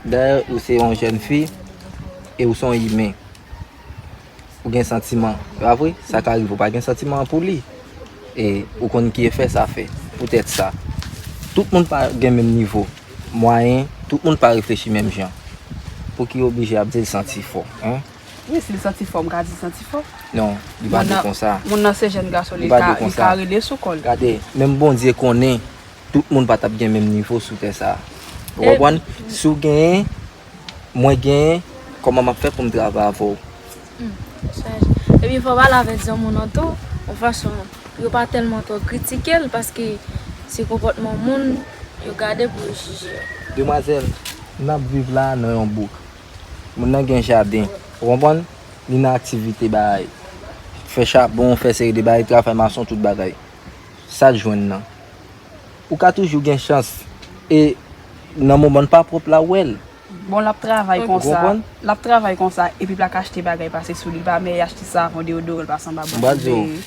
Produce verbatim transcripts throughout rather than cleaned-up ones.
Dayè, ou se yon jèn fi e ou se yon imen. Ou gen santiman, e pa vre? Sa ka rive ou pa gen santiman an pou li. E ou konn ki efè sa fè. Poutèt sa, tout moun pa gen menm nivo, mwayen, tout moun pa reflechi menm jan. Pouki oblije ap di l santi fò, en? Wi, si l santi fò, m ka di l santi fò. Non, li pa di konsa. Moun nan se jèn gason, li ka rele sou kò l. Gade, menm Bondye konnen tout moun pa t ap gen menm nivo sou tè sa a. Ou konprann? Si w genyen, mwen genyen, kòman m ap fè pou m travay avè w? Epi fò w pale avèk zanmi w nan tou, yon fason pou yo pa tèlman twò kritike l, paske se konpòtman moun yo gade pou yo jije. Demwazèl, n ap viv la nan yon bouk. Moun nan gen jaden, ou konprann? Li nan aktivite bagay. Fè chabon, fè seri de bagay, travay mason, tout bagay. Sa l jwenn nan. Ou ka toujou gen chans. E nan moman l pa pwòp la ou wè l. Bon, l ap travay konsa. L ap travay konsa, epi l pa ka achte bagay pase sou li. Li pa mèye achte savon, deyodoran, l pa sanba bon. M pral di w,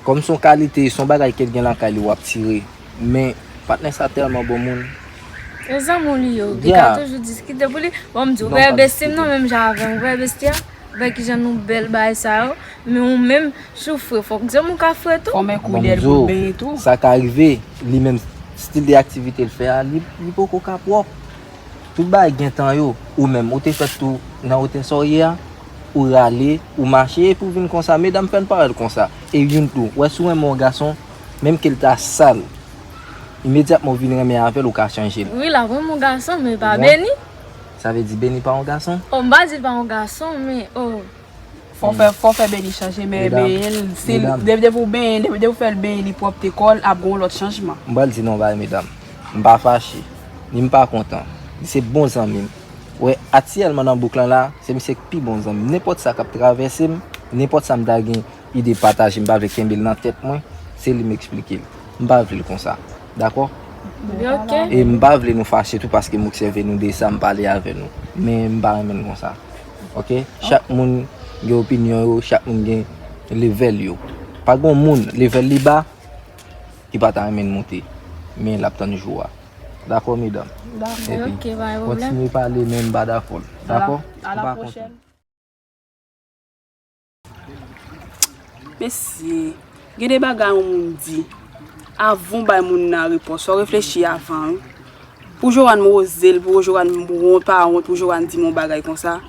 kòm se yon kalite, se yon bagay ke l gen lakay li w ap tire. Men, patnè sa tèlman bon moun. E zanmi w li yo, li ka toujou diskite pou li. Bon, m di w, ou wè besti m nan menm jan avè m, ou wè besti a? Ou wè kijan nou bèl bagay sa yo? Men ou menm, si w fre, fòk zanmi w ka fre tou. Fò men kou dèyè l pou l benyen tou. Sa ka rive, li menm, stil de aktivite l fè a, li, li poko ka pwòp. Tout bagay gen tan yo. Ou menm, ou te fèt tou nan wotè sa w ye a, ou rale, ou mache, epi w vin konsa. Medam, fè n parèt konsa. E youn tou, wè si w renmen yon gason, menm ke l ta sal, imedyatman w vin renmen avè l, ou ka chanje l. Wi, l ap renmen yon gason, men pa Beni. Sa vle di Beni pa yon gason? O, m pa di l pa yon gason, men, o. Fò fè, fò fè Beni chanje, men benyen l, si l, depi, depi w benyen, depi, depi w fè l benyen, li pwòpte kò l, ap gen yon lòt chanjman. M pral di nou yon bagay, medam. M pa fache, ni m pa kontan. Li se bon zanmi m. Wè, aktyèlman nan bouk lan la, se misye k pi bon zanmi m. Nenpòt sa k ap travèse m, nenpòt sa m ta gen ide pataje, m pa vle kenbe l nan tèt mwen, se li m eksplike l. M pa vle l konsa. Dakò? E m pa vle nou fache tou paske m obsève nou de sa, m pale avè nou. Men m pa renmen l konsa. Oke? Chak moun gen opinyon yo, chak moun gen level yo. Pa gen yon moun, level li ba, ki pa ta renmen l moute. Men l ap tann jou a. Dakò, medam? Epi, kontinye pale, men m pa dakò. Dakò? M pa kontan. Mesye, gen de bagay yon moun di, avan w bay moun nan repons, fò w reflechi avan, wi. Pou Joanne m woze l, pou Joanne m wont pa wont, pou Joanne di m yon bagay konsa.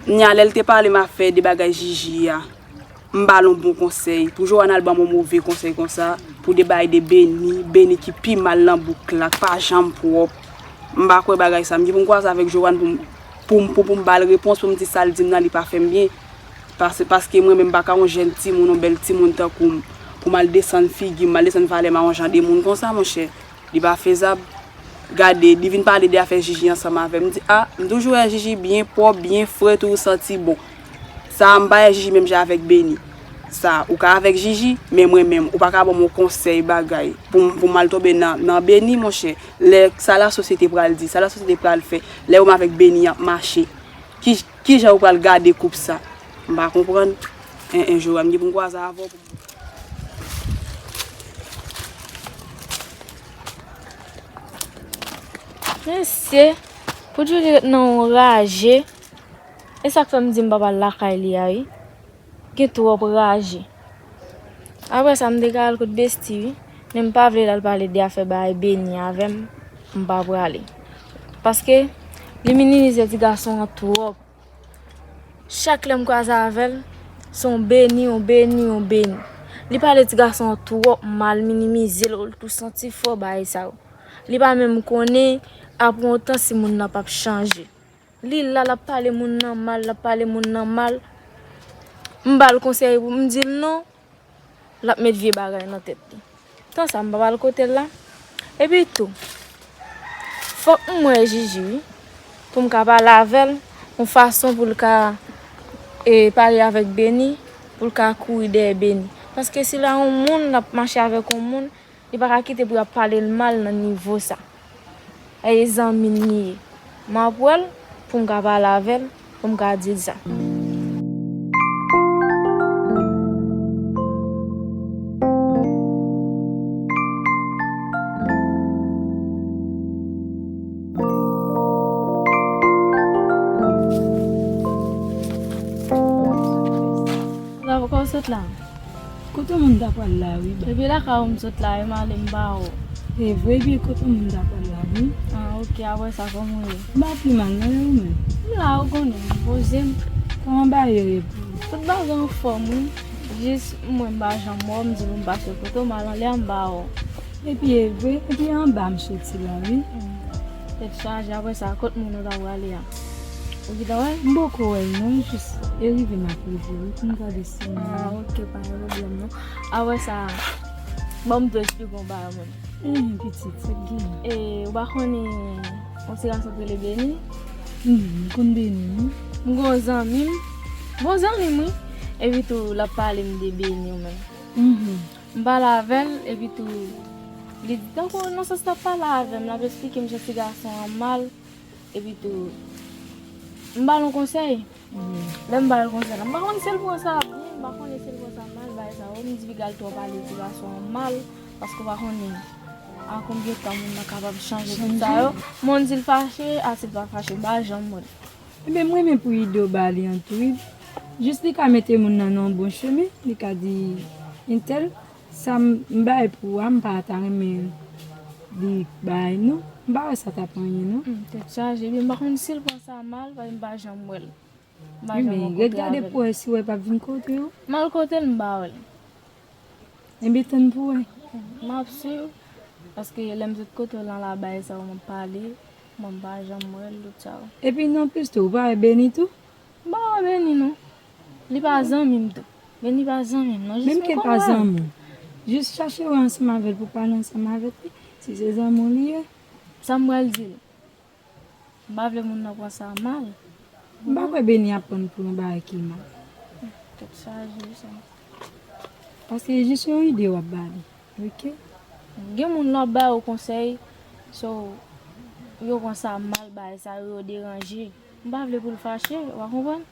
Nya, lè l te pale m afè de bagay Jiji a, m ba l yon bon konsèy. Pou Joanne al ban m yon move konsèy konsa, pou de bagay de Beni, Beni ki pi mal nan bouk la, k pa janm pwòp. M pa kwè bagay sa. M gen pou m kwaze avèk Joanne pou m, pou m, pou, pou m ba l repons, pou m di sa l di m nan, li pa fè m byen. Paske, paske mwen menm m pa ka yon jèn timoun, yon bèl timoun tankou m, pou m al desann figi m, m al desann valè m a yon jan de moun konsa, monchè. Li pa fezab. Gade, li vin pale de afè Jiji ansanm avè m. M di, a, m toujou wè Jiji byen pwòp, byen fre, toujou santi bon. Sa a, m pa wè Jiji menm jan avèk Beni. Sa, ou ka avèk Jiji, men mwen menm, ou pa ka ban m yon konsèy bagay pou m, pou m al tonbe nan, nan Beni, monchè. Lè sa lasosyete pral di, sa lasosyete pral fè, lè ou menm avèk Beni ap mache, ki, kijan ou pral gade koup sa? M pa konprann. En, en, Joanne, m gen pou m kwaze avè w pou m. Mesye, pou Djoulie ret nan yon raje. E sa k fè m di m pa pral lakay li a, wi. Gen twòp raje. Apre sa, m te ka al kot Besti, wi. Men m pa vle l al pale de afè bagay Beni avè m. M pa prale. Paske, li minimize ti gason an twòp. Chak lè m kwaze avè l, se yon Beni, yon Beni, yon Beni. Li pale ti gason an twòp mal, minimize l, ou tou santi fò bagay sa yo. Li pa menm konnen, apre yon tan, si moun nan p ap chanje. Li la, l ap pale moun nan mal, l ap pale moun nan mal. M ba l konsèy pou m di l non. L ap met vye bagay nan tèt li. Tan sa, m pa pral kote l la. Epi tou, fòk m wè Jiji, wi, pou m ka pale avè l, yon fason pou l ka, e, pale avèk Beni, pou l ka kouri dèyè Beni. Paske si l a yon moun, l ap mache avèk yon moun, li pa ka kite pou y ap pale l mal nan nivo sa. E zanmi m li ye. M ap wè l pou m ka pale avè l, pou m ka di l sa. Sot la. Kote moun ta pral la, wi, ba. Epi lakay ou m sot la, e m ale m ba ou. E vre, epi kote moun ta pral la, wi. Ah, ok, apre sa, kòman ou ye? M pa pi mal, non, e ou menm? M la, ou konnen, m poze m. Kòman bagay yo ye pou ou? Tout bagay anfòm, wi. Jis mwen, m pa janm wè w, m di pou m pase kote w, m al anlè a, m ba ou. Epi e vre, epi anba m soti la, wi. Hmm. Tèt chaje, apre sa, kot moun ou ta prale a? Ou gentan wè l? M poko wè l, non, jis e rive m ap rive, wi, pou m gade si m... Ah, ok, pa gen pwoblèm, non. Apre sa, ban m tou eksplike yon bagay, mwen. Enhen, pitit, sa k genyen? E, ou pa konnen yon ti gason ki rele Beni? Hmm, m konn Beni, wi. M gon zanmi m, gon zanmi m, wi. Epi tou, l ap pale m de Beni, ou menm. Mhm. M pale avè l, epi tou, li di, tankou nan sans l ap pale avè m, l ap eksplike m jan ti gason an mal, epi tou, m ba l yon konsèy. Wi. Lè m ba l konsèy la, m pa konn si l pran sa byen, m pa konnen si l pran sa mal, bagay sa yo, m di piga l twò pale ti gason an mal, paske w pa konnen a konbyen tan moun nan kapab chanje tout sa yo. Chanje? M konn si l fache, a si l pa fache, m pa janm wè l. Ebyen, m renmen pou ide w ba li an tou, wi. Jis li ka mete moun nan nan yon bon chemen, li ka di, entèl, sa m, m bay pou ou a, m pa ta renmen li bay, non. M pa wè sa t ap anyen, non. Hmm, tèt chaje, ebyen, m pa konn si l pran sa mal, paske m pa janm wè l. M pa janm rankontre avè l. Ebyen, ret gade pou wè si w wè p ap vin kote w. M al kote l, m pa wè l. Ebyen, tann pou wè. M ap swiv, paske lè m sot kote w lan la, bagay sa yo m ap pale, mwen m pa janm wè l, tout sa yo. Epi non plis tou, ou pa wè Beni tou? M pa wè Beni non. Li pa zanmi m tou. Beni pa zanmi m non, jis mwen konn wè l. Menm ke l pa zanmi w, jis chache wè ansanm avè l pou pale ansanm avèk li, si se zanmi w li ye. Sa m pral di l? M pa vle moun nan pran sa mal. M pa kwè Beni ap pran l pou yon bagay ki mal. Tèt chaje, wi, sa. Paske jis yon ide w ap ba li, ok? Gen moun lè w ap ba yo konsèy, so, yo pran sa mal, bagay sa yo, yo deranje. M pa vle pou l fache, w a konprann?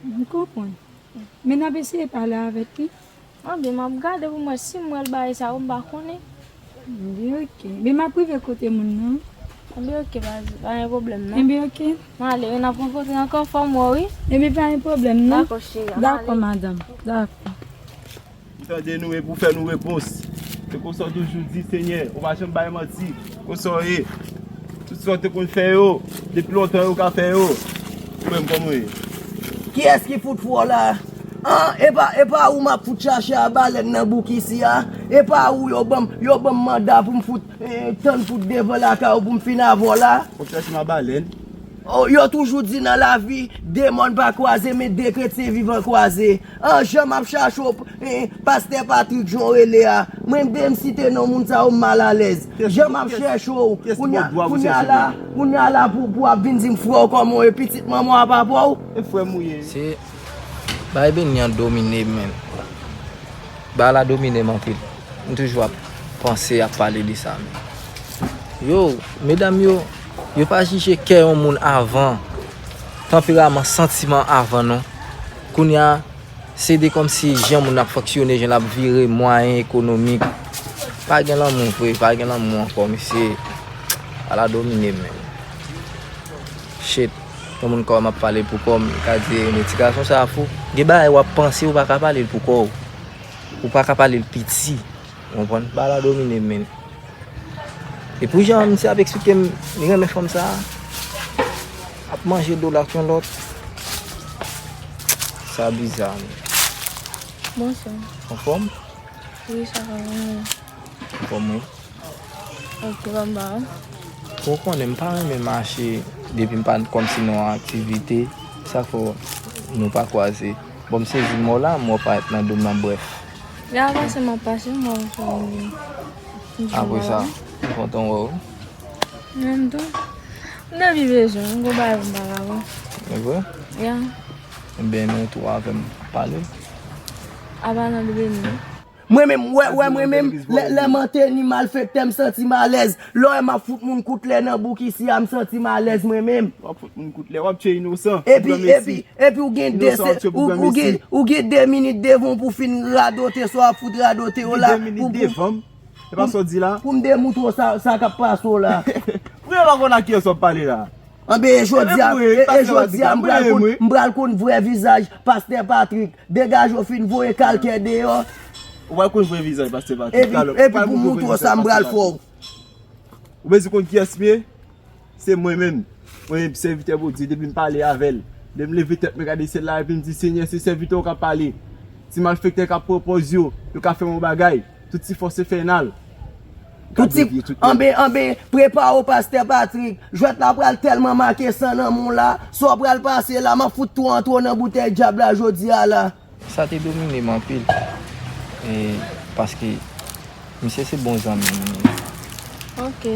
M konprann. Men n ap eseye pale avèk li. Anben, m ap gade pou m wè si m wè l bagay sa yo, m pa konnen. Enben, ok. Men m ap rive kote moun nan. Enben, ok, pa, pa gen pwoblèm, non. Enben, ok. M ale, wi, n ap rankontre ankò, fò m wè w, wi. Enben, pa gen pwoblèm, non. Dakò, cheri, m ale. Dakò, madanm. Dakò. M tande nou e pou fè nou repons. Se konsa w toujou di, Senyè, ou pa janm bay manti. Konsa w ye. Tout sa w te konn fè yo, depi lontan yo ka fè yo. Ou menm kòman w ye? Kiyès ki fout fè w la? An, e pa, e pa ou m ap fout chache a balèn nan bouk isi a? E pa ou yo ban m, yo ban m manda pou m fout, eh, tann fout devan lakay ou pou m fin avè w la? W ap chache m a balèn? Oh, yo toujou di nan lavi, de mòn pa kwaze, men de kretyen vivan kwaze. An, jan m ap chache w, eh, pastè Patrick, jan w rele a. Mwen, de m site non moun sa yo, m malalèz. Jan m ap chèche w, kounye a, kounye a la, kounye a la pou, pou w ap vin di m frè w kòman w ye, pitit manman w a papa w. E frè m ou ye. Se, bay Beni an domine m, men. Bagay la domine m anpil. M toujou ap panse, ap pale de sa, men. Yo, medam yo, yo pa jije kè yon moun avan, tanperaman, santiman avan, non. Kounye a, se de kòmsi jan moun ap fonksyone, jan l ap vire, mwayen ekonomik. Pa gen lanmou vre, pa gen lanmou ankò, mesye. Ala domine m, men. Shit. Yon moun kò m ap pale pou kò m, li ka di, "Men ti gason sa a fou." Gen bagay w ap panse, ou pa ka pale l pou kò w. Ou pa ka pale l piti. Ou konprann? Bagay la domine m, men. E pou jan misye ap eksplike m, li renmen fanm sa a, ap manje do l ak yon lòt. Sa biza, men. Bonswa. Anfòm? Wi, sa va, wi. Anfòm, wi. Ok, ban m ba w. Ou konnen, m pa renmen mache depi m pa kòmsi nan yon aktivite. Sa fè nou pa kwaze. Bon, m sezi m wè w la, m wè w parèt nan do m nan, brèf. Lè a pase, m ap pase, m wè w fè yon... Apre sa, m kontan wè w. Menm tou. M depi bezwen, m gon bagay pou m pale avè w. E vre? Ya. Ebyen, nou tou avè m pale. Apa nan de Beni. Mwen menm, wè, wè, mwen menm, lè, lè m an teni malfektè, m santi m alèz. Lè w wè m ap fout moun kout lè nan bouk isi a, m santi m alèz mwen menm. W ap fout moun kout lè, w ap tcheye inosan. Epi, epi, epi ou gen de, ou, ou gen, ou gen de minit devan w pou fin radote sa w ap fout radote yo la. Gen de minit devan m? E pa sa w di la? Pou m demoutre w sa, sa k ap pase w la. Ou menm pa konn ak kiyès w ap pale la. Anben, e jodi a, e, e jodi a, m pral konn, m pral konn vrè vizaj Pastè Patrick. Degaje w fin voye kalkè deyò. Ou pral konn vrè vizaj Pastè Patrick. Epi, epi pou m montre w sa m pral fè w. Ou bezwen konn kiyès m ye? Se mwen menm. Mwen menm, sèvitè Bondye, depi m pale avè l, lè m leve tèt mwen gade syèl la, epi m di, Senyè, se sèvitè w k ap pale. Ti malfektè k ap pran pòz yo, yo ka fè m yon bagay. Tout ti fòs enfènal. Tout ti, anben, anben, prepare w, Pastè Patrick. Jwèt la pral tèlman make san nan men w la. Sa w pral pase la, m ap fout tou antre w nan boutèy dyab la jodi a la. Sa te domine m anpil. E, paske misye se bon zanmi m li ye. Ok.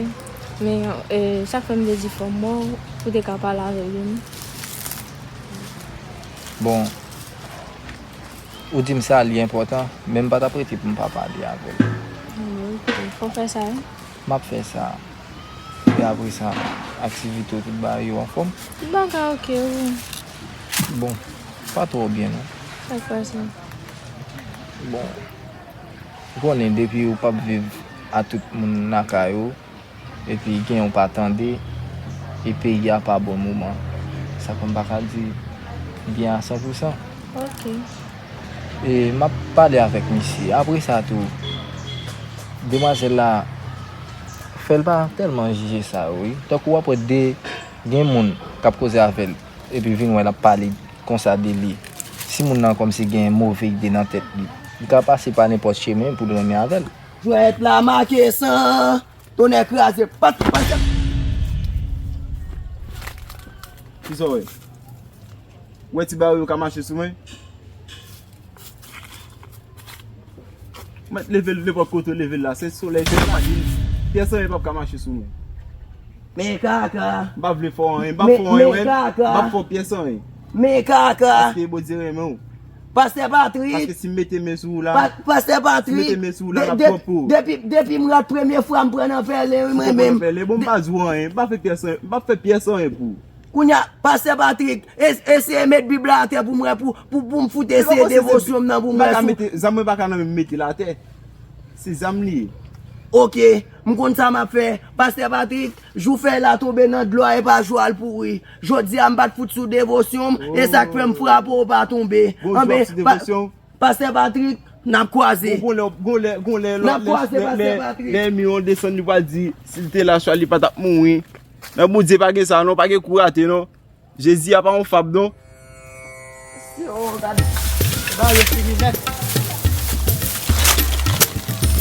Men, e, sa k fè m te di fò m wè w pou te ka pale avè l wi. Bon, ou di m sa li enpòtan, men m pa t ap rete pou m pa pale avè l. Ok, fò w fè sa wi. M ap fè sa. Epi apre sa, aktivite w tout bagay yo anfòm? Tout bagay ok wi. Bon, pa twò byen non. Sa k pase? Bon, ou konnen depi ou p ap viv a tout moun lakay ou, epi gen yon pa tande, e peyi a pa bon moman. Sa fè m pa ka di byen a san pou san. Ok. E m ap pale avèk misye. Apre sa tou, demwazèl la, fè l pa tèlman jije sa yo, wi. Tankou w ap wè de, gen moun k ap koze avè l, epi vin wè l ap pale konsa de li. Si moun nan kòmsi gen move ide nan tèt li, li ka pase pa nenpòt chemen pou l renmen avè l. Jwèt la make san, tonnè kraze, pat, pat. Kisa w wè? Ou wè ti bari yo ka mache sou mwen? Ou mèt leve l nenpòt kote w leve l la, se solèy, se lajin. Pyès anyen p ap ka mache sou mwen. Men kaka. M pa vle fè w anyen, m p ap fè w anyen, m p ap fè w pyès anyen. Men kaka. Paske Bondye renmen w. Pastè Patrick. Paske si m mete men sou ou la, pa-, Pastè Patrick, si m mete men sou ou la, n ap pran pou. Depi, depi m rat premye fwa m pran nan pèlen, wi, mwen menm. Pèlen, bon, m pa di w anyen, m pa fè pyès anyen, m p ap fè pyès anyen pou ou. Kounye a, Pastè Patrick, es-, eseye met Bib la atè pou mwen, pou, pou, pou m fout eseye devosyon m nan pou mwen. Zam mwen pa ka nan men m mete l atè. Se zam li ye. Ok, m konn sa m ap fè. Pastè Patrick, jou fèy la tonbe nan dlo a, e pa jou a l pouri. Jodi a, m pa t fout sou devosyon m, e sa k fè m frape w pa tonbe. Anben, pa-, Pastè Patrick, n ap kwaze. Gon lè, gon lè, gon lè, n ap kwaze, Pastè Patrick. Lè ènmi w desann, li pral di, si l te la, swa li pa t ap mouri. Nan Bondye pa gen sa non, pa gen kou rate non. Jezi a pa yon fab non. Mesye, oh, gade. Ba yo fini nèt.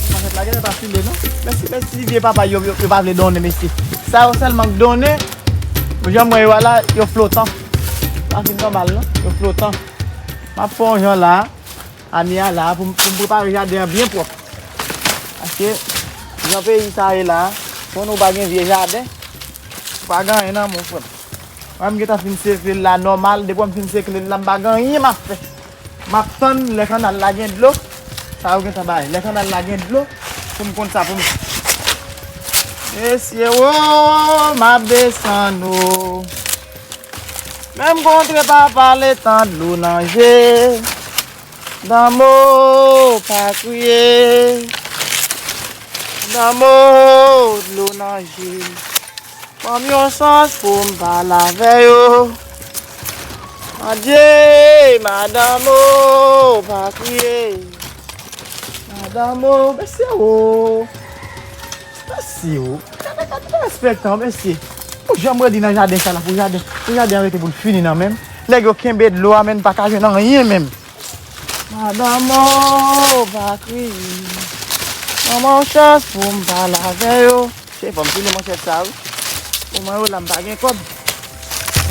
Manchèt la genlè pa file non. Mèsi, mèsi vye papa yo, yo, yo pa vle donnen mesye. Sa yo sèlman k donnen. Jan m wè yo a la, yo flotan. Pa fin nòmal non, yo flotan. M ap fè yon jan la. Ane a la pou m, pou m prepare jaden an byen pwòp. Paske, jan peyi sa ye la, konn ou pa gen vye jaden, ou pa gen anyen nan men w, frè m. Mwen, m gentan fin sekle l la nòmal, depi m fin sekle l la, m pa gen anyen m ap fè. M ap tann lè kannal la gen dlo, sa yo gentan bay. Lè kannal la gen dlo, pou m konn sa pou m fè. Mesye, wo, m ap desann ou. Men m kontre papa letan dlo nan je. Danmo, pa kriye. Danmo, dlo nan je. Ban m yon chans pou m pale avè yo. Adye, madanmo, pa kriye. Madanmo, mesye o. Mesye o. Gade, gade, gade respektan, mesye. Pou jan m redi nan jaden sa la, pou jaden, pou jaden an rete pou l fini nan men m. Nèg yo kenbe dlo a, men m pa ka jwenn anyen menm. Madanmo, pa kriye. Ban mwen yon chans pou m pale avè yo. Cheri, fò m file manchèt sa, wi. Pou mwen, yo la, m pa gen kòb.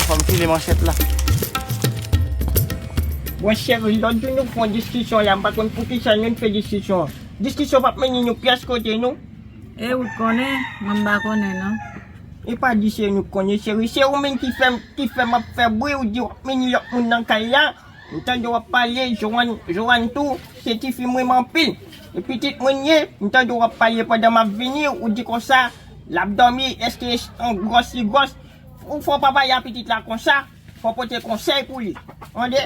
Fò m file manchèt la. Bon, cheri, lòt jou nou fè yon diskisyon la, m pa konn poukisa nou fè diskisyon. Diskisyon p ap mennen nou pyès kote, non. E ou t konnen, mwen m pa konnen, non. E pa di se nou k konnen, cheri. Se ou menm ki fè m, ki fè m ap fè bri, ou di w ap mennen lòt moun nan kay la. M tande w ap pale, Joanne, Joanne tou, se tifi m renmen anpil. E pitit mwen l ye, m tande w ap pale pandan m ap vini, ou di konsa, l ap dòmi, èske se yon gwòs li gwòs? Ou fò pa pale a pitit la konsa, fò pote konsèy pou li. Tande?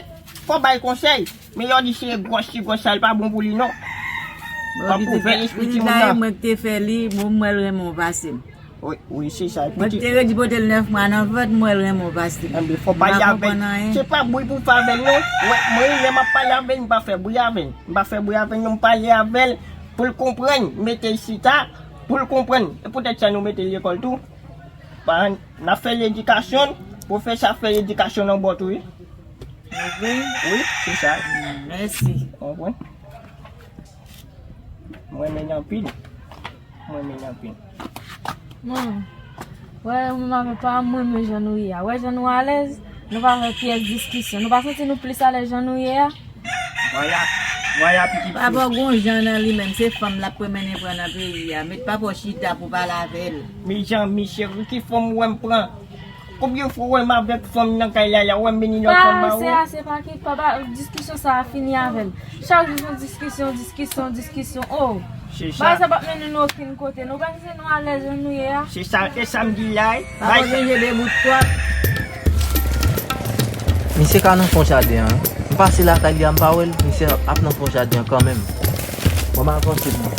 Fò bay konsèy, men lè w di se gwòs li gwòs sa, li pa bon pou li non. Bon, pitit la, pitit la, e mwen ki te fè li, bon, m wè l renmen w pase m. Wi, wi, se sa. Mwen te redi pote l nèf mwa nan vant, mwen renmen w pase. Enben, fò pale avè l. Se pa bri pou fè avè l, non. Mwen, mwen, lè m ap pale avè l, m pa fè bri avè l. M pa fè bri avè l, non, m pale avè l pou l konprann, mete l chita, pou l konprann. E poutèt sa nou mete l lekòl tou. Pa, n ap fè l edikasyon, pwofesè ap fè edikasyon nan bòt ou, wi. Wi, se sa. Mèsi. Ou konprann? Mwen renmen l anpil. Mwen renmen l anpil. Bon. Wè, ou menm avèk pa m, mwen renmen jan nou ye a. Wè jan nou alèz, nou pa fè pyès diskisyon. Nou pa santi nou plis alèz jan nou ye a? Vwala, vwala pitit fi. Papa w gon jan nan li menm, se fanm l ap pran mennen pran nan peyi a. Met papa w chita pou pale avè l. Mezanmi cheri, ki fanm ou wè m pran? Konbyen fwa w wè m avèk fanm nan kay la, la, w wè m vini nan fanm ba ou? Pa ase, ase pa ki, papa, diskisyon sa a fini avè l. Chak jou se yon diskisyon, diskisyon, diskisyon. Oh! Se sa. Bagay sa p ap mennen nou okenn kote. Nou panse se nou alèz jan nou ye a? Se sa, e sa m di la, wi. Papa w genyen de bout twòp. Misye ka nan fon jaden an. M pase lakay li a, m pa wè l. Misye ap nan fon jaden an kanmenm. Bon, m avanse pou mwen.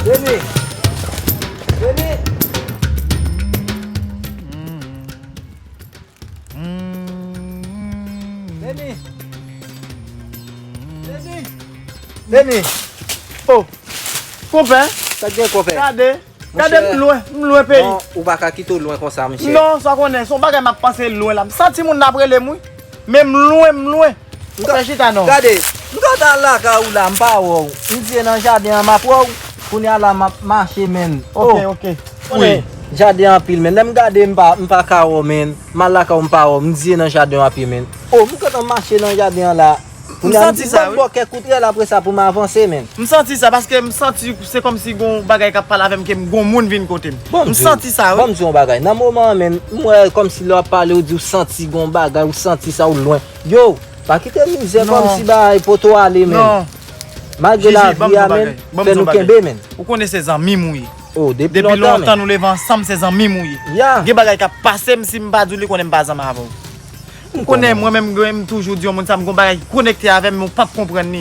Rene! Rene! Rene! Rene! Rene! Oh! Konpè! Sa k gen, konpè? Gade! Gade, m lwen, m lwen peyi. Non, ou pa ka kite w lwen konsa, monchè. Non, sa w konnen, se yon bagay m ap panse lwen la. M santi moun nan ap rele m, wi. Men m lwen, m lwen. Ou fè chita non. Gade, m gentan lakay ou la, m pa wè w. M di e nan jaden an m ap wè w. Kounye a la m ap mache, menn. Ok, ok. Wi. Jaden an anpil, menn. Lè m gade, m pa, m pa ka wè w, menn. M al lakay ou, m pa wè w. M di e nan jaden an w ap ye, menn. Oh, m gentan mache nan jaden an la. Kounye a m di, ban m bò kèk kout rèl, apre sa pou m avanse, menn. M santi sa, paske m santi se kòmsi gon bagay k ap pale avè m, ke m gon moun vin kote m. M santi sa, wi. Ban m di w yon bagay. Nan moman an, menn, m wè kòmsi lè w ap pale, ou di w santi gon bagay, ou santi sa, ou lwen. Yo, pa kite mizè kòmsi bagay poto ale, menn. Non. Malgre lavi a, menn, fè nou kenbe, menn. Ou konnen se zanmi m ou ye. Oh, depi lontan, menn. Depi lontan nou leve ansanm, se zanmi m ou ye. Ya. Gen bagay k ap pase m, si m pa di w li konnen m pa zanmi avè w. M konnen mwen menm, mwen menm, m toujou di yon moun sa, m gon bagay ki konekte avè m, men w p ap konprann li.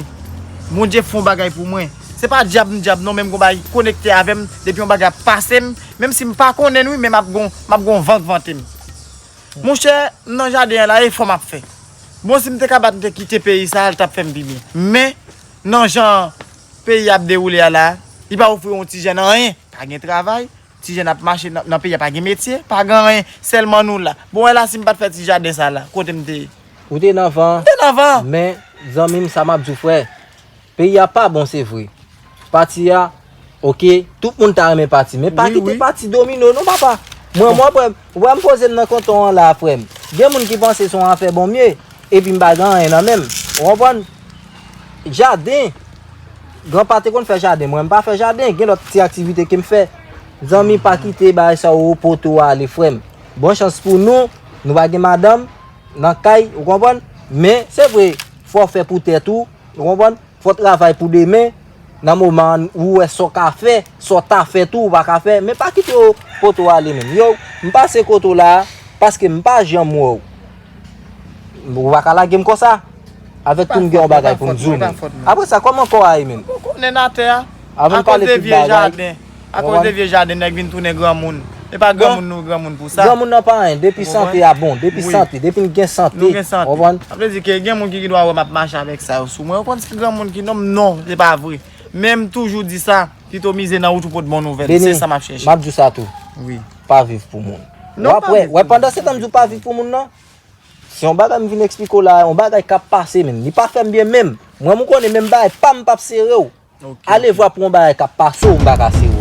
Bondye fè yon bagay pou mwen. Se pa dyab m dyab non, men m gon bagay ki konekte avè m, depi yon bagay ap pase m, menm si m pa konnen l wi, men m ap gon, m ap gon van k vante m. Monchè, m nan jaden an la, efò m ap fè. Bon, si m te ka bat, m te kite peyi sa a, l t ap fè m pi byen. Men, nan jan peyi a ap dewoule a la, li pa ofri yon ti jèn anyen. Pa gen travay, ti jèn ap mache nan, nan peyi a, pa gen metye, pa gen anyen, sèlman nou la. Bon, wè la, si m pa t fè ti jaden sa la, kote m te ye? Ou te nan van. M te nan van. Men, zanmi m, sa m ap di w, frè. Peyi a pa bon, se vre. Pati a, oke, tout moun ta renmen pati. Men pa kite pati domine w non, papa. Mwen, mwen, frè m, ou wè m poze m nan kanton an la, frè m. Gen moun ki panse se yon afè bon m ye, epi m pa gen anyen nan men m. Ou konprann? Jaden. Granpa te konn fè jaden. Mwen, m pa fè jaden. Gen lòt ti aktivite ke m fè. Zanmi, pa kite bagay sa yo poto ale, frè m. Bon chans pou nou. Nou pa gen madanm nan kay, ou konprann? Men, se vre, fò w fè pou tèt ou, ou konprann? Fò w travay pou demen. Nan moman an, ou wè sa w ka fè, sa w ta fè tou, ou pa ka fè. Men pa kite yo poto ale menm. Yo, m pase kote w la, paske m pa janm wè w. Ou pa ka lage m konsa. Avèk tou m gen yon bagay pou m di w menm. Apre sa, kòman kò a ye menm? Ou konnen atè a. Avan n pale tout bagay. Akoz de vye jaden, nèg vin tounen granmoun. E pa granmoun nou granmoun pou sa. Granmoun nan pa anyen, depi sante a bon, depi sante, depi n gen sante. Nou gen sante. Ou konprann? Sa vle di ke gen moun ki gen dwa wè m ap mache avèk sa yo sou mwen. Ou konn se granmoun ki non m, non, se pa vre. Men m toujou di sa, pito mize nan wout ou pot bon nouvèl. Se sa m ap chèche. M ap di w sa tou. Wi. Pa viv pou moun. W ap wè, wè pandan se tan m di w pa viv pou moun nan, se yon bagay m vin eksplike w la, yon bagay k ap pase menm. Li pa fè m byen menm. Mwen, m konnen menm bagay pa m p ap sere w. Ok, ok. Alevwa pou yon bagay k ap pase w, m pa ka sere w.